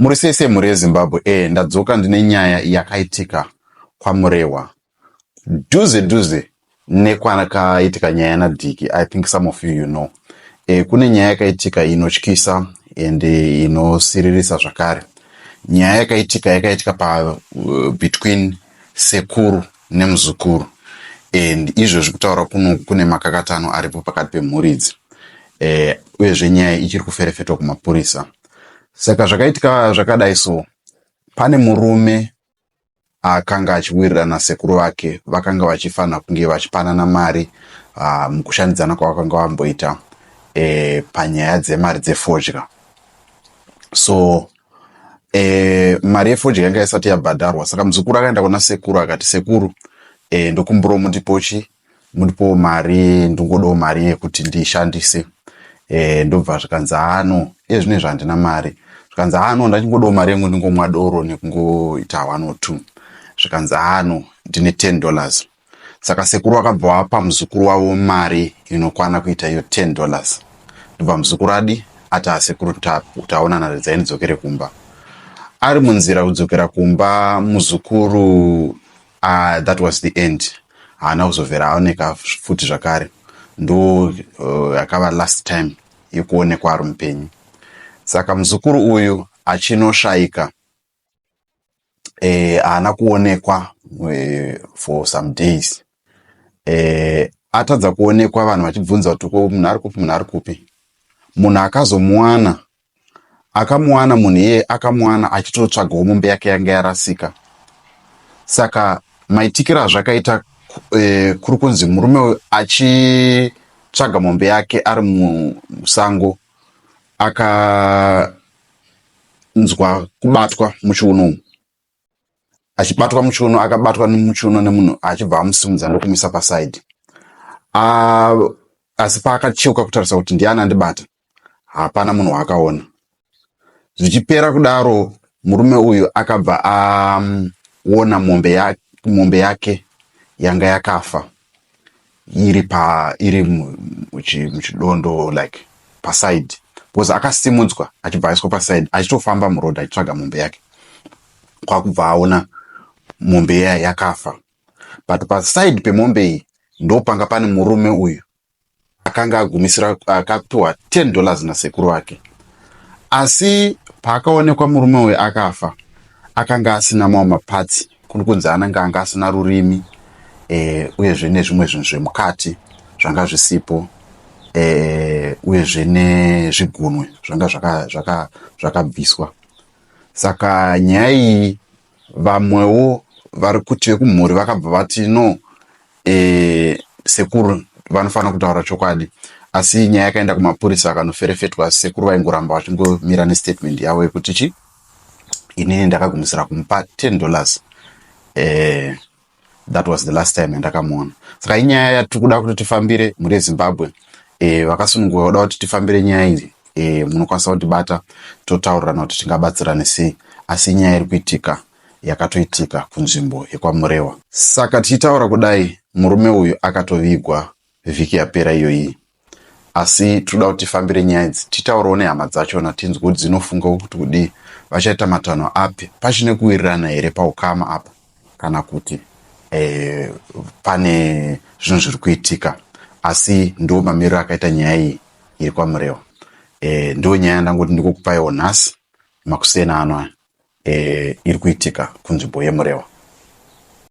Muri sei sei mhuri yeZimbabwe? Eh, ndadzoka ndine nyaya yakaitika kwaMurehwa. Dhuze dhuze nekwanakaitika nyaya naDhiki. I think some of you you know. Eh, kune nyaya yakaitika inotyisa and inosiririsa zvakare. Nyaya yakaitika yakaitika pa between sekuru nemuzukuru and izvozvi kutaura kuno kune makakatano aripo pakati pemhuri idzi. Eh, uyezve nyaya ichiri kuferefetwa kumapurisa. Saka zvakaitika zvakadai so, pane murume akanga achiwirirana nasekuru vake, vakanga vachifanira kunge vachipanana mari mukushandidzana kwavakanga vamboita panyaya dzemari dzefodya. So mari yefodya yanga isati yabhadharwa, saka muzukuru akaenda kuna sekuru akati, "Sekuru, ndokumbirawo mundipowo chi mundipowo mari, ndingodawo mari yekuti ndishandise." Ndobva zvikanzi, "Ano iye zvino izvi handina mari." Zvikanzi, "Ano ndachingodawo mari yangu ndingomwa doro nekungoita one or two." Zvikanzi, "Ano ndine $10." Saka sekuru vakabva vapa muzukuru wavo mari inokwana kuita iyo $10. Ndobva muzukuru adi ati, "Asekuru, taonana, redzai ndidzokere kumba." Ari munzira kudzokera kumba muzukuru, that was the end. Haana kuzobvera aoneka futi zvakare. Ndo yakava last time yekuonekwa ari mupenyu. Saka muzukuru uyu achinoshayika, haana kuonekwa for some days. Atadza kuonekwa, vanhu vachibvunza kuti, "Ko munhu ari kupi? Munhu ari kupi?" Munhu akazomuwana, akamuwana munhu iyeye akamuwana achitotsvagawo mombe yake yanga yarasika. Saka maitikiro azvakaita, kuri kunzi murume uyu achitsvaga mombe yake ari musango, akanzwa kubatwa muchiuno umu. Achibatwa muchiuno, akabatwa muchiuno nemunhu, achibva amusimudza ndokumisa paside. Asi paakacheuka kutarisa kuti ndiani andibata, hapana munhu waakaona. Zvichipera kudaro, murume uyu akabva aona mombe yake yanga yakafa iri pa iri muchidondo, like paside, because akasimudzwa achibva aiswa paside achitofamba muroad achitsvaga mombe yake, kwakubva aona mombe iya yakafa. But paside pemombe iyi ndopanga pane murume uyu akanga agumisira akapiwa $10 nasekuru vake. Asi paakaonekwa murume uyu akafa, akanga asina mamwe maparts, kuri kunzi anenge anga asina rurimi, uyezve nezvimwe zvinhu zvemukati zvanga zvisipo, uyezve nezvigunwe zvanga zvakabviswa. Saka nyaya iyi, vamwewo vari kuti vekumhuri vakabva vati no, sekuru vanofanira kutaura chokwadi. Asi nyaya yakaenda kumapurisa, akanoferefetwa, asi sekuru vaingoramba vachingomira nestatement yavo yekuti chi inini ndakagumisira kumupa $10, that was the last time yandakamuona. Saka inyaya yatiri kuda kuti tifambire, mhuri yeZimbabwe. Vakasununguka kuda kuti tifambire nyaya iyi, munokwanisa kutibata totaurirana kuti tingabatsirane sei. Asi inyaya iri kuitika, yakatoitika kunzvimbo yekwaMurewa. Saka tichitaura kudai, murume uyu akatovigwa vhiki yapera iyoyi. Asi tinoda kuti tifambire nyaya idzi, titaurawo nehama dzachona, tinzwe kuti dzinofungawo kuti kudii, vachaita matanho api, pachine kuwirirana here paukama apa, kana kuti pane zvinhu zviri kuitika. Asi ndo mamiriro akaita nyaya iyi iri kwaMurewa. Ndo nyaya yandangoti ndikukupaiwo nhasi makuseni ano aya, iri kuitika kunzvimbo yeMurewa.